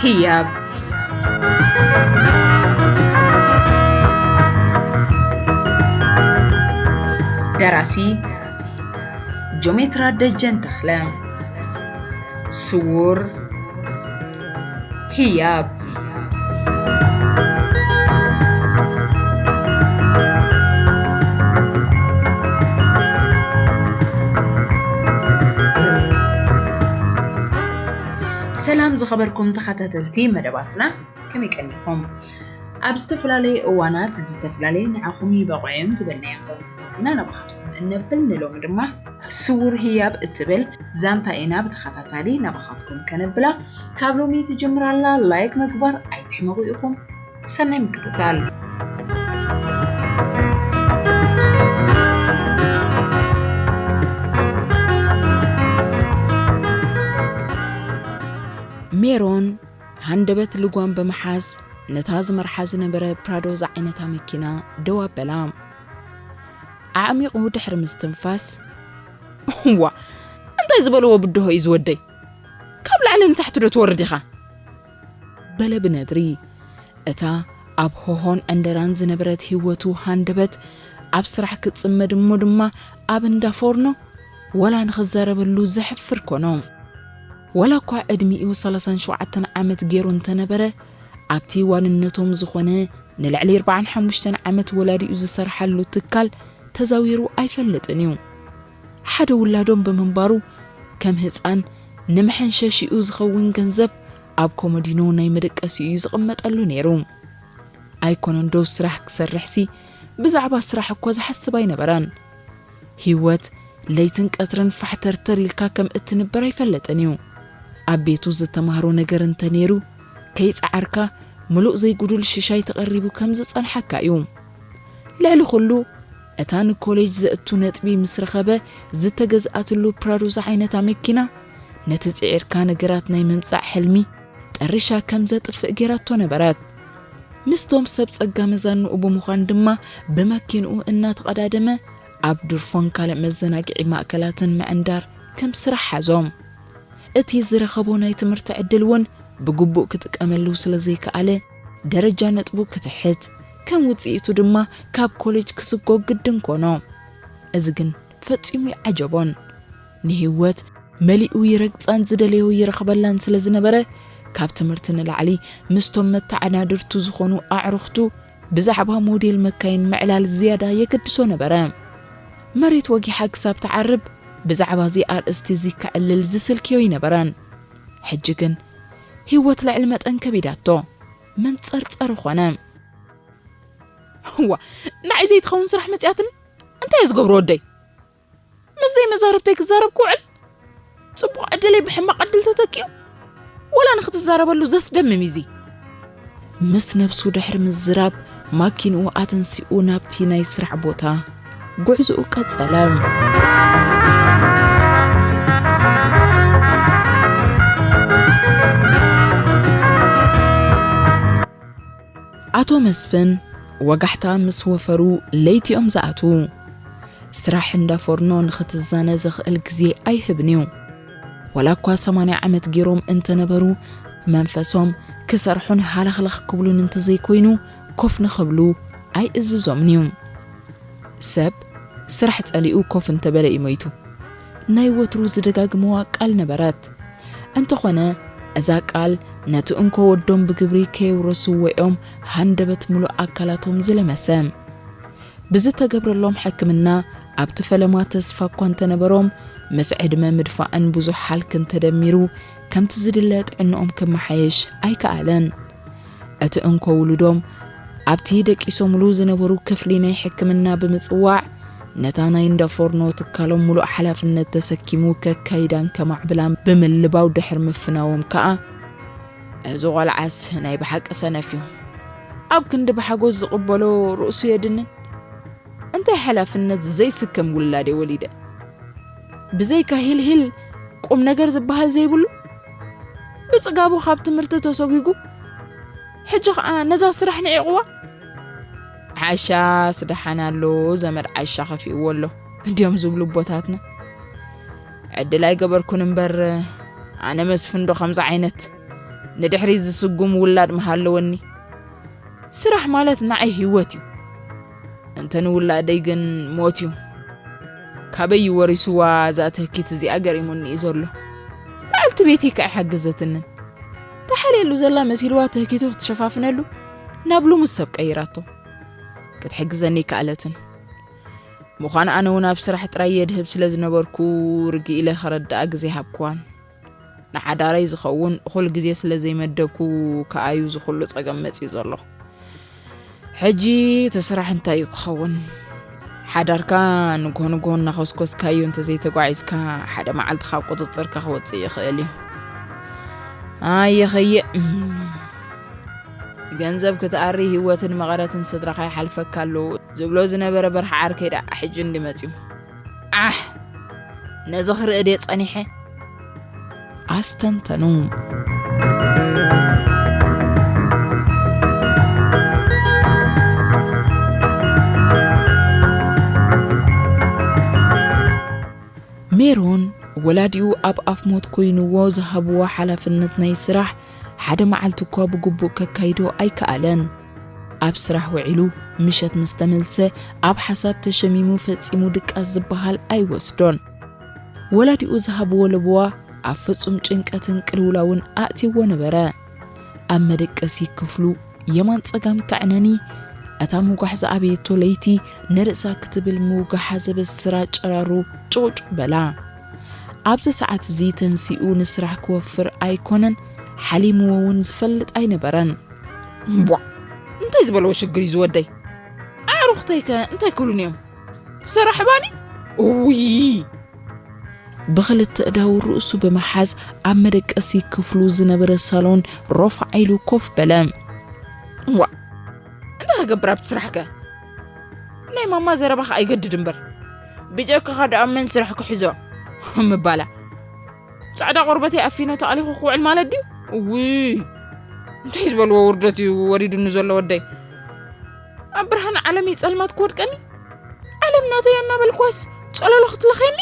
ህያብ። ደራሲ ጆሜትራ ደጀን ተኽለ። ስውር ህያብ። ሰላም ዝኸበርኩም ተኸታተልቲ መደባትና፣ ከመይ ቀኒኹም? ኣብ ዝተፈላለየ እዋናት ዝተፈላለየ ንዓኹም ይበቕዑ እዮም ዝበልናዮም ዛንታታት ኢና ናባኻትኩም እነብል። ንሎሚ ድማ ስውር ህያብ እትብል ዛንታ ኢና ብተኸታታሊ ናባኻትኩም ከነብላ። ካብ ሎሚ ትጅምር ኣላ፣ ላይክ ምግባር ኣይትሕመቑ ኢኹም። ሰናይ ምክትታል። ሜሮን ሃንደበት ልጓም ብምሓዝ ነታ ዝመርሓ ዝነበረ ፕራዶ ዝዓይነታ መኪና ደው ኣበላ። ኣዕሚቑ ድሕሪ ምስትንፋስ፣ "እዋ፣ እንታይ ዝበልዎ ብድሆ እዩ ዝወደይ? ካብ ላዕሊ ንታሕቲ ዶ ትወርድ ኢኻ?" በለ ብነድሪ። እታ ኣብ ሆሆን ዕንደራን ዝነበረት ህይወቱ ሃንደበት ኣብ ስራሕ ክጽመድ እሞ ድማ ኣብ እንዳ ፎርኖ ወላ ንኽዛረበሉ ዘሕፍር ኮኖ። ዋላ እኳ ዕድሚኡ ሰላሳን ሸውዓተን ዓመት ገይሩ እንተነበረ፣ ኣብቲ ዋንነቶም ዝኾነ ንልዕሊ ኣርባዓን ሓሙሽተን ዓመት ወላዲኡ ዝሰርሓሉ ትካል ተዛዊሩ ኣይፈልጥን እዩ። ሓደ ውላዶም ብምንባሩ፣ ከም ህፃን ንመሐንሸሺኡ ዝኸውን ገንዘብ ኣብ ኮሞዲኖ ናይ መደቀሲኡ እዩ ዝቕመጠሉ ነይሩ። ኣይኮነን ዶ ስራሕ ክሰርሕሲ፣ ብዛዕባ ስራሕ እኮ ዝሓስብ ኣይነበረን። ህይወት ለይትን ቀትርን ፋሕተርተር ኢልካ ከም እትንበር ኣይፈለጥን እዩ። ኣብ ቤቱ ዝተማህሮ ነገር እንተነይሩ፣ ከይጸዓርካ ምሉእ ዘይጉዱል ሽሻይ ተቐሪቡ ከም ዝጸንሓካ እዩ። ልዕሊ ኩሉ፣ እታ ንኮሌጅ ዘእቱ ነጥቢ ምስ ረኸበ ዝተገዝኣትሉ ፕራዶ ዝዓይነታ መኪና፣ ነቲ ጽዒርካ ነገራት ናይ ምምጻእ ሕልሚ ጠሪሻ ከም ዘጥፍእ ጌራቶ ነበረት። ምስቶም ሰብ ጸጋ መዛንኡ ብምዃን ድማ ብመኪንኡ እናተቐዳደመ ኣብ ድርፎን ካልእ መዘናግዒ ማእከላትን ምዕንዳር ከም ስራሕ ሓዞ። እቲ ዝረኸቦ ናይ ትምህርቲ ዕድል እውን ብግቡእ ክጥቀመሉ ስለ ዘይከኣለ፣ ደረጃ ነጥቡ ክትሕት፣ ከም ውጽኢቱ ድማ ካብ ኮሌጅ ክስጎግ ግድን ኮኖ። እዚ ግን ፈጺሙ ይዓጀቦን። ንህይወት መሊኡ ይረግጻን ዝደለዮ ይረኽበላን ስለ ዝነበረ፣ ካብ ትምህርቲ ንላዕሊ ምስቶም መተዓዳድርቱ ዝኾኑ ኣዕሩኽቱ ብዛዕባ ሞዴል መካይን ምዕላል ዝያዳ የገድሶ ነበረ። መሬት ወጊሓ ክሳብ ትዓርብ ብዛዕባ እዚ ኣርእስቲ እዚ ከዕልል ዝስልክዮ ኣይነበረን። ሕጂ ግን ህይወት ልዕሊ መጠን ከቢዳቶ። መንጸርጸሪ ኾነ። "እዋ፣ ንዓይ ዘይትኸውን ስራሕ መጽያትኒ? እንታይ እየ ዝገብሮ ወደይ? ምስ ዘይመዛርብተይ ክዛረብ ክውዕል? ጽቡቕ ዕድለይ ብሕማቕ ዕድል ተተኪኡ? ወላ ንኽትዛረበሉ ዘስደምም እዩ እዚ?" ምስ ነብሱ ድሕሪ ምዝራብ፣ ማኪንኡ ኣተንሲኡ ናብቲ ናይ ስራሕ ቦታ ጉዕዞኡ ቀጸለ። ኣቶ መስፍን ወጋሕታ ምስ ወፈሩ ለይቲ እዮም ዝኣትዉ። ስራሕ እንዳ ፎርኖ ንኽትዛነ ዘኽእል ግዜ ኣይህብን እዩ። ዋላ እኳ ሰማንያ ዓመት ገይሮም እንተነበሩ፣ መንፈሶም ክሰርሑን ሃለኽለኽ ክብሉን እንተዘይኮይኑ፣ ኮፍ ንኽብሉ ኣይእዝዞምን እዩ። ሰብ ስራሕ ጸሊኡ ኮፍ እንተበለ እዩ ሞይቱ። ናይ ወትሩ ዝደጋግምዋ ቃል ነበረት። እንተኾነ፣ እዛ ቃል ነቲ እንኮ ወዶም ብግብሪ ከየውረስዎ እዮም ሃንደበት ምሉእ ኣካላቶም ዝለመሰ። ብዝተገብረሎም ሕክምና ኣብቲ ፈለማ ተስፋ እኳ እንተነበሮም፣ ምስ ዕድመ ምድፋእን ብዙሕ ሃልክን ተደሚሩ፣ ከምቲ ዝድለ ጥዕንኦም ክመሓየሽ ኣይከኣለን። እቲ እንኮ ውሉዶም ኣብቲ ደቂሶምሉ ዝነበሩ ክፍሊ ናይ ሕክምና ብምጽዋዕ፣ ነታ ናይ እንዳ ፎርኖ ትካሎም ምሉእ ሓላፍነት ተሰኪሙ ከካይዳን ከማዕብላን ብምልባው ድሕሪ ምፍናዎም ከኣ፣ "እዚ ቖልዓስ ናይ ብሓቂ ሰነፍ እዩ። ኣብ ክንዲ ብሓጎስ ዝቕበሎ ርእሱ የድንን። እንታይ ሓላፍነት ዘይስከም ውላድ እየ ወሊደ። ብዘይካ ሂልሂል ቁም ነገር ዝበሃል ዘይብሉ፣ ብጽጋቡ ካብ ትምህርቲ ተሰጒጉ፣ ሕጂ ኸኣ ነዛ ስራሕ ንዒቕዋ። ዓሻስ ደሓን ኣሎ፣ ዘመድ ዓሻ ከፊእዎ ኣሎ እንድዮም ዝብሉ ኣቦታትና። ዕድል ኣይገበርኩን እምበር፣ ኣነ መስፍን ዶ ከምዚ ዓይነት?" ንድሕሪት ዝስጉም ውላድ ምሃለወኒ። ስራሕ ማለት ንዓይ ህይወት እዩ። እንተ ንውላደይ ግን ሞት እዩ። ካበይ እዩ ወሪስዋ እዛ ትህኪት እዚኣ ገሪሙኒ እዩ ዘሎ። በዓልቲ ቤተይ ከኣ ኣይሓገዘትንን። ተሓልየሉ ዘላ መሲልዋ ትህኪቱ ክትሸፋፍነሉ ናብ ልሙስ ሰብ ቀይራቶ። ክትሕግዘኒ ኣይከኣለትን። ምዃን ኣነ እውን ኣብ ስራሕ ጥራይ የድህብ ስለ ዝነበርኩ ርግእ ኢለ ከረድኣ ግዜ ሃብክዋን። ንሓዳረይ ዝኸውን እኹል ግዜ ስለ ዘይመደብኩ ከኣዩ ዝኹሉ ጸገም መጺኡ ዘሎ። ሕጂ እቲ ስራሕ እንታይ እዩ ክኸውን? ሓዳርካ ንግሆ ንግሆ እናኾስኮስካዮ እንተዘይተጓዒዝካ ሓደ መዓልቲ ካብ ቁጽጽርካ ክወጽእ ይኽእል እዩ። ኣየኸየ፣ እም፣ ገንዘብ ክትኣሪ ህይወትን መቐረትን ስድራኻ ይሓልፈካ ኣሎ ዝብሎ ዝነበረ በርሒ ዓርከይ ደኣ ሕጂ እንዲ መጺኡ። ኣሕ! ነዚ ክርኢ ድየ ጸኒሐ? ኣስተንተኑ። ሜሮን ወላዲኡ ኣብ ኣፍ ሞት ኮይንዎ ዝሃብዎ ሓላፍነት ናይ ስራሕ ሓደ መዓልቲ እኳ ብግቡእ ከካይዶ ኣይከኣለን። ኣብ ስራሕ ውዒሉ ምሸት ምስ ተመልሰ ኣብ ሓሳብ ተሸሚሙ ፈጺሙ ድቃስ ዝበሃል ኣይወስዶን። ወላዲኡ ዝሃብዎ ለበዋ ኣብ ፍጹም ጭንቀትን ቅልውላውን ኣእትይዎ ነበረ። ኣብ መደቀሲ ክፍሉ የማን ጸጋም ከዕነኒ፣ እታ ምውጋሕ ዝኣበየቶ ለይቲ ንርእሳ ክትብል ምውጋሓ ዘበስራ ጨራሩ ጭቑጭቕ በላ። ኣብዚ ሰዓት እዚ ተንሲኡ ንስራሕ ክወፍር ኣይኮነን፣ ሓሊምዎ እውን ዝፈልጥ ኣይነበረን። ቧዕ! እንታይ ዝበለዎ ሽግር እዩ ዝወደይ? ኣዕሩኽተይከ እንታይ ክብሉን እዮም? ስራሕ ባኒ? እውይ! ብኽልተ እዳው ርእሱ ብምሓዝ ኣብ መደቀሲ ክፍሉ ዝነበረ ሳሎን ሮፋዕ ኢሉ ኮፍ በለ። ዋ! እንታይ ክገብር ኣብቲ ስራሕከ? ናይ ማማ ዘረባኻ ኣይገድድ እምበር። ብጀካኻ ደኣ መን ስራሕ ክሕዞ? ምባላ። ጻዕዳ ቆርበተይ ኣፊኖ ተኣሊኹ ክውዕል ማለት ድዩ? እውይ! እንታይ ዝበልዎ ውርደት እዩ ወሪዱኒ ዘሎ ወደይ? ኣብ ብርሃን ዓለመይ ጸልማት ክወድቀኒ? ዓለም ናተይ እናበልኳስ ጸለሎ ክትለኸኒ?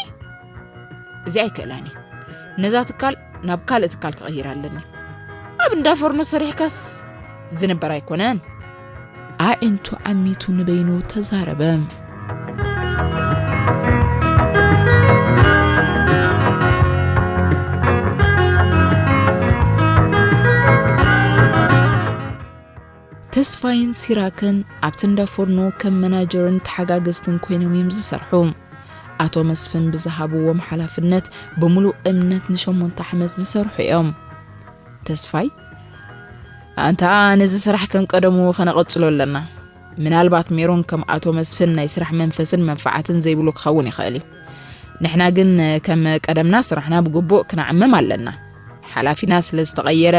እዚ ኣይክእላን እየ። ነዛ ትካል ናብ ካልእ ትካል ክቕይር ኣለኒ። ኣብ እንዳ ፎርኖ ሰሪሕካስ ዝንበር ኣይኮነን። ኣዒንቱ ዓሚቱ ንበይኑ ተዛረበ። ተስፋይን ሲራክን ኣብቲ እንዳ ፎርኖ ከም መናጀርን ተሓጋገዝትን ኮይኖም እዮም ዝሰርሑ። ኣቶ መስፍን ብዝሃብዎም ሓላፍነት ብምሉእ እምነት ንሸሞንተ ዓመት ዝሰርሑ እዮም። ተስፋይ፣ ኣንታ ነዚ ስራሕ ከም ቀደሙ ከነቐጽሎ ኣለና። ምናልባት ሜሮን ከም ኣቶ መስፍን ናይ ስራሕ መንፈስን መንፈዓትን ዘይብሉ ክኸውን ይኽእል እዩ። ንሕና ግን ከም ቀደምና ስራሕና ብግቡእ ክነዕምም ኣለና። ሓላፊና ስለ ዝተቐየረ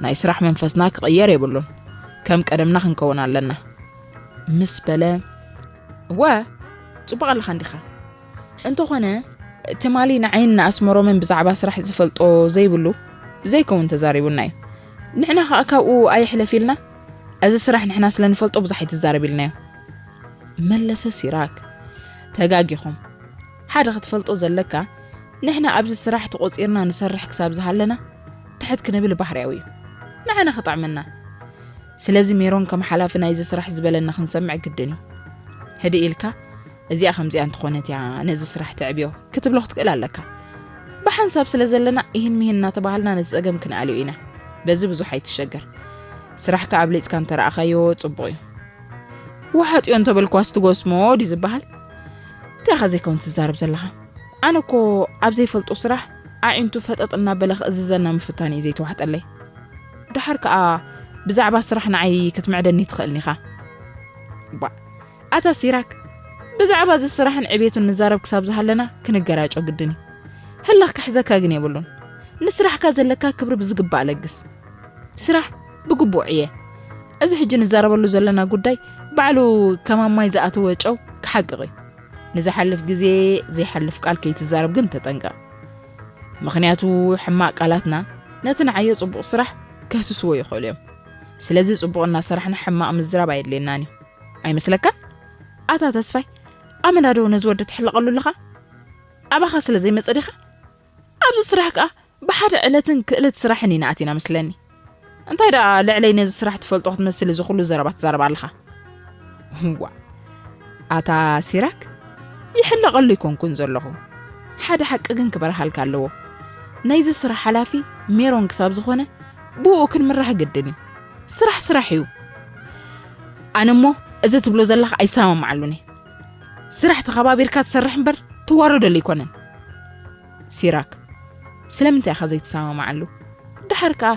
ናይ ስራሕ መንፈስና ክቕየር የብሉን። ከም ቀደምና ክንከውን ኣለና። ምስ በለ፣ እወ፣ ጽቡቕ ኣለኻ እንዲኻ። እንተኾነ፣ ትማሊ ንዓይን ንኣስመሮምን ብዛዕባ ስራሕ ዝፈልጦ ዘይብሉ ዘይከውን ተዛሪቡና እዩ። ንሕና ኸኣ ካብኡ ኣይሕለፍ ኢልና፣ እዚ ስራሕ ንሕና ስለ ንፈልጦ ብዙሕ ኣይትዛረብ ኢልናዮ። መለሰ ሲራክ። ተጋጊኹም። ሓደ ክትፈልጦ ዘለካ፣ ንሕና ኣብዚ ስራሕ ተቖጺርና ንሰርሕ ክሳብ ዝሃለና፣ ትሕት ክንብል ባህርያዊ እዩ። ንዓና ክጥዕመና። ስለዚ ሜሮን ከም ሓላፊ ናይዚ ስራሕ ዝበለና ክንሰምዕ ግድን እዩ። ህድእ ኢልካ፣ እዚኣ ከምዚኣ እንተኾነት እያ ነዚ ስራሕ ተዕብዮ ክትብሎ ክትክእል ኣለካ። ብሓንሳብ ስለ ዘለና፣ ይህን ሚህን እናተባሃልና ነቲ ጸገም ክንኣልዮ ኢና። በዚ ብዙሕ ኣይትሸገር። ስራሕካ ኣብሊጽካ እንተረኣኻዮ ጽቡቕ እዩ። ወሓጥዮ እንተበልኳስ ትጎስሞ ድዩ ዝበሃል? እንታይ ኢኻ ዘይከውን ትዛረብ ዘለኻ? ኣነ እኮ ኣብ ዘይፈልጦ ስራሕ ኣዒንቱ ፈጠጥ እናበለ ክእዝዘና ምፍታን እዩ ዘይተዋሕጠለይ። ደሓር ከኣ ብዛዕባ ስራሕ ንዓይ ክትምዕደኒ ትኽእልኒ ኢኻ። ባ፣ ኣታ ሲራክ፣ ብዛዕባ እዚ ስራሕን ዕቤቱን ንዛረብ ክሳብ ዝሃለና ክንገራጮ ግድን እዩ። ህልኽ ክሕዘካ ግን የብሉን። ንስራሕካ ዘለካ ክብሪ ብዝግባእ ለግስ። ስራሕ ብግቡእ ዕየ። እዚ ሕጂ ንዛረበሉ ዘለና ጉዳይ ባዕሉ ከማን ማይ ዝኣተወ ጨው ክሓቅቕ እዩ። ንዝሓልፍ ግዜ ዘይሓልፍ ቃል ከይትዛረብ ግን ተጠንቀቕ። ምኽንያቱ ሕማቕ ቃላትና ነቲ ንዓዮ ጽቡቕ ስራሕ ከህስስዎ ይኽእሉ እዮም። ስለዚ ጽቡቕ እናሰራሕና ሕማቕ ምዝራብ ኣየድልየናን እዩ። ኣይመስለካን? ኣታ ተስፋይ፣ ኣመና ዶ ነዚ ወዲ ትሕለቐሉ ኣለኻ? ኣባኻ ስለ ዘይመጸ ዲኻ? ኣብዚ ስራሕ ከኣ ብሓደ ዕለትን ክእለት ስራሕን ኢና ኣቲና መስለኒ። እንታይ ደኣ ልዕለይ ነዚ ስራሕ ትፈልጦ ክትመስል እዚ ኩሉ ዘረባ ትዛረብ ኣለኻ? ዋ፣ ኣታ ሲራክ፣ ይሕለቐሉ ኣይኮንኩን ዘለኹ። ሓደ ሓቂ ግን ክበርሃልካ ኣለዎ። ናይዚ ስራሕ ሓላፊ ሜሮን ክሳብ ዝኾነ፣ ብኡ ክንምራሕ ግድን እዩ። ስራሕ ስራሕ እዩ። ኣነ እሞ እዚ ትብሎ ዘለኻ ኣይሰማማዓሉን እየ። ስራሕ ተኸባቢርካ ትሰርሕ እምበር ትዋረደሉ ኣይኮነን። ሲራክ፣ ስለምንታይ ኢኻ ዘይትሰማማዓሉ? ደሓር ከኣ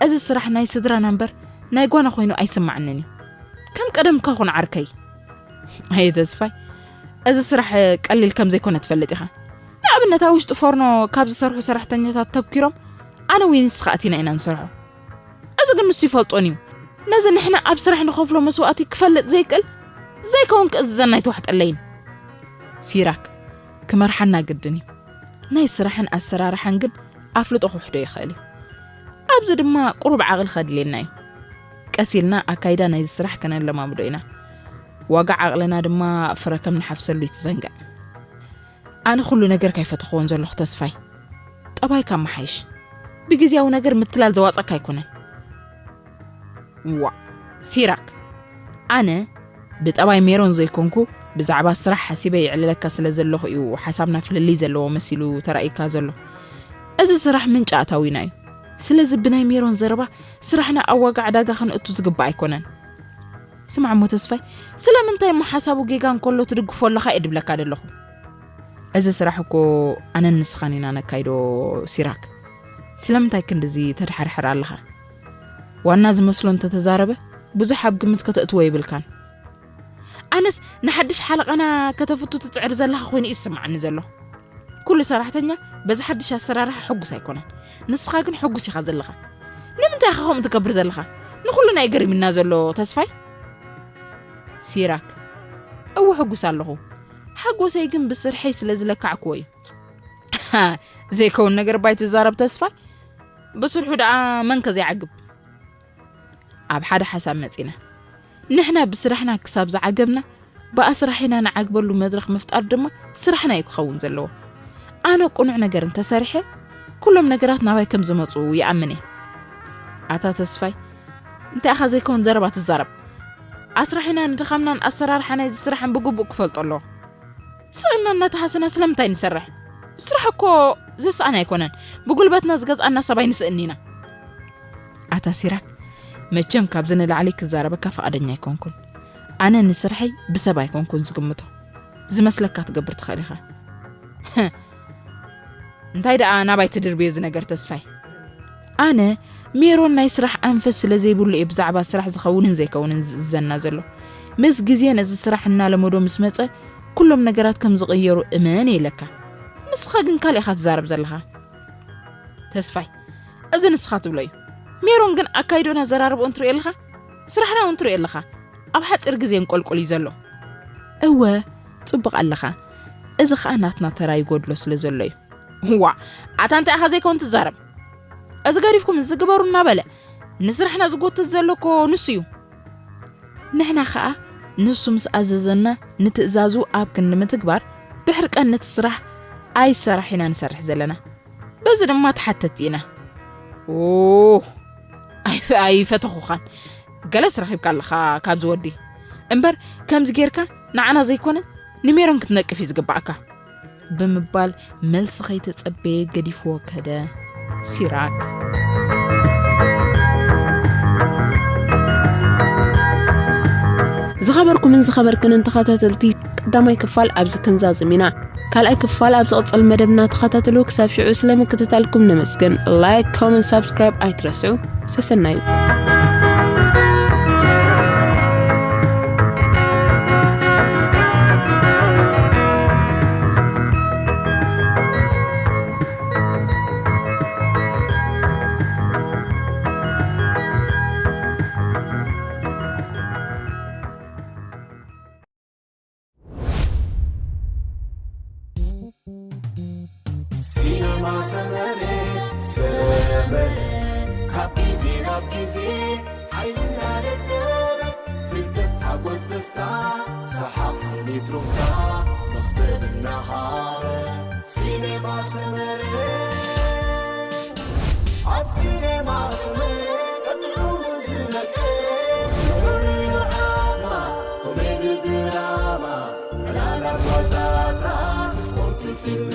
እዚ ስራሕ ናይ ስድራና እምበር ናይ ጓና ኮይኑ ኣይስማዓንን እዩ። ከም ቀደምካ ኩን ዓርከይ። ኣየ ተስፋይ፣ እዚ ስራሕ ቀሊል ከም ዘይኮነ ትፈልጥ ኢኻ። ንኣብነት ኣብ ውሽጢ ፎርኖ ካብ ዝሰርሑ ሰራሕተኛታት ተብኪሮም ኣነ ወይ ንስኻ ኣቲና ኢና ንሰርሖ። እዚ ግን ንሱ ይፈልጦን እዩ። ነዚ ንሕና ኣብ ስራሕ ንኸፍሎ መስዋእቲ ክፈልጥ ዘይክእል ዘይከውን ክእዝዘና ኣይተዋሕጠለይን። ሲራክ፣ ክመርሓና ግድን እዩ። ናይ ስራሕን ኣሰራርሓን ግን ኣፍልጦ ክውሕዶ ይኽእል እዩ። ኣብዚ ድማ ቁሩብ ዓቕሊ ከድልየና እዩ። ቀስ ኢልና ኣካይዳ ናይዚ ስራሕ ከነለማምዶ ኢና። ዋጋ ዓቕልና ድማ ፍረ ከም ንሓፍሰሉ ይትዘንግዕ። ኣነ ኩሉ ነገር ካይፈተኽዎን ዘለኹ ተስፋይ፣ ጠባይካ መሓይሽ። ብግዜያዊ ነገር ምትላል ዘዋጸካ ኣይኮነን። ዋ፣ ሲራክ፣ ኣነ ብጠባይ ሜሮን ዘይኮንኩ ብዛዕባ ስራሕ ሓሲበ ይዕልለካ ስለ ዘለኹ እዩ ሓሳብና ፍልልይ ዘለዎ መሲሉ ተራእዩካ ዘሎ። እዚ ስራሕ ምንጪ ኣታዊና እዩ። ስለዚ ብናይ ሜሮን ዘረባ ስራሕና ኣብ ዋጋ ዕዳጋ ክንእቱ ዝግባእ ኣይኮነን። ስማዕ እሞ ተስፋይ፣ ስለምንታይ እሞ ሓሳቡ ጌጋ እንከሎ ትድግፎ ኣለኻ እየ ድብለካ ደለኹ። እዚ ስራሕ እኮ ኣነን ንስኻን ኢና ነካይዶ ሲራክ። ስለምንታይ ክንድዚ ተድሓርሕር ኣለኻ? ዋና ዝመስሎ እንተተዛረበ ብዙሕ ኣብ ግምት ከተእትዎ የብልካን። ኣነስ ንሓድሽ ሓለቓና ከተፍቱ ትጽዕር ዘለኻ ኮይኑ እዩ ዝስምዓኒ ዘሎ። ኩሉ ሰራሕተኛ በዚ ሓድሽ ኣሰራርሓ ሕጉስ ኣይኮነን። ንስኻ ግን ሕጉስ ኢኻ ዘለኻ። ንምንታይ ኢኻ ከምኡ ትገብር ዘለኻ? ንኹልና እዩ ገሪምና ዘሎ ተስፋይ። ሲራክ፣ እወ ሕጉስ ኣለኹ። ሓጎሰይ ግን ብስርሐይ ስለ ዝለካዕክዎ እዩ። ዘይከውን ነገር ባይ ትዛረብ ተስፋይ። ብስርሑ ደኣ መን ከ ዘይዓግብ? ኣብ ሓደ ሓሳብ መጺና። ንሕና ብስራሕና ክሳብ ዝዓገብና፣ ብኣስራሒና ንዓግበሉ መድረኽ ምፍጣር ድማ ስራሕና እዩ ክኸውን ዘለዎ። ኣነ ቅኑዕ ነገር እንተሰሪሐ፣ ኩሎም ነገራት ናባይ ከም ዝመጹ ይኣምን እየ። ኣታ ተስፋይ፣ እንታይ ኢኻ ዘይከውን ዘረባ ትዛረብ? ኣስራሒና ንድኻምናን ኣሰራርሓ ናይዚ ስራሕን ብግቡእ ክፈልጦ ኣለዎ። ስቕና እናተሃሰና ስለምንታይ ንሰርሕ? ስራሕ እኮ ዘስኣን ኣይኮነን። ብጉልበትና ዝገዝኣና ሰብ ኣይንስእን ኢና። ኣታ ሲራክ፣ መቸም ካብዚ ንላዕሊ ክዛረበካ ፍቓደኛ ኣይኮንኩን። ኣነ ንስርሐይ ብሰብ ኣይኮንኩን ዝግምቶ። ዝመስለካ ትገብር ትኽእል ኢኻ። እንታይ ደኣ ናባይ ትድርብዮ እዚ ነገር ተስፋይ? ኣነ ሜሮን ናይ ስራሕ ኣንፈት ስለ ዘይብሉ እየ ብዛዕባ ስራሕ ዝኸውንን ዘይከውንን ዝእዘና ዘሎ። ምስ ግዜ ነዚ ስራሕ እናለመዶ ምስ መጸ ኩሎም ነገራት ከም ዝቕየሩ እመን እየ ኢለካ። ንስኻ ግን ካልእ ኢኻ ትዛረብ ዘለኻ። ተስፋይ፣ እዚ ንስኻ ትብሎ እዩ። ሜሮን ግን ኣካይዶን ኣዘራርብኡን ትሪኦ ኣለኻ? ስራሕና እውን ትሪኦ ኣለኻ። ኣብ ሓጺር ግዜ እንቆልቁል እዩ ዘሎ። እወ፣ ጽቡቕ ኣለኻ። እዚ ኸኣ ናትና ተራ ይጎድሎ ስለ ዘሎ እዩ። ዋ፣ ኣታ እንታይ ኢኻ ዘይከውን ትዛረብ? እዚ ገዲፍኩም እዚ ግበሩ እናበለ ንስራሕና ዝጎትት ዘሎ እኮ ንሱ እዩ። ንሕና ኸኣ ንሱ ምስ ኣዘዘና ንትእዛዙ ኣብ ክንዲ ምትግባር ብሕርቀን ነቲ ስራሕ ኣይሰራሕ ኢና ንሰርሕ ዘለና። በዚ ድማ ተሓተቲ ኢና። ኦ፣ ኣይፈ-፣ ኣይፈተኹኻን። ገለስ ረኺብካ ኣለኻ ካብዚ ወዲ። እምበር ከምዚ ጌርካ ንዓና ዘይኮነ ንሜሮን ክትነቅፍ እዩ ዝግባኣካ። ብምባል መልሲ ከይተጸበየ ገዲፍዎ ከደ። ሲራክ። ዝኸበርኩምን ዝኸበርክንን ተኸታተልቲ፣ ቀዳማይ ክፋል ኣብዚ ክንዛዝም ኢና። ካልኣይ ክፋል ኣብ ዝቕጽል መደብና ተኸታተሉ። ክሳብ ሽዑ ስለ ምክትታልኩም ነመስግን። ላይክ፣ ኮመንት፣ ሳብስክራይብ ኣይትረስዑ። ሰሰናዩ። ሲነማ ሰመረ፣ ሰመረ፣ ካብ ግዜ ናብ ግዜ ሓይልና ደለበ፣ ፍልጠት፣ ሓጎስ፣ ደስታ፣ ሰሓቕ፣ ስኒት፣ ሩፍታ፣ መኽሰብ እናሃበ። ሲነማ ሰመረ፣ ኣብ ሲነማ ሰመረ፣ ጥዑም ዛታ ስፖርት ፊልም